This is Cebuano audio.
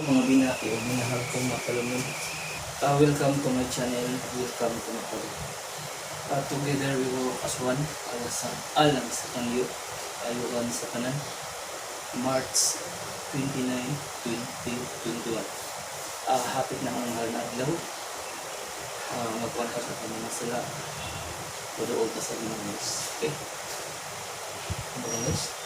Mga binaki o minahal kong mga kalumon. Welcome to my channel. Welcome to my channel. Together we walk as one. Alang sa kangyo. Ayuhan sa kanan. March 29, 2021. Hapit na ang mahal na adlaw. Magkuhan ka sa mga sala. Paduol ka sa Ginoo. Okay? Ano, guys?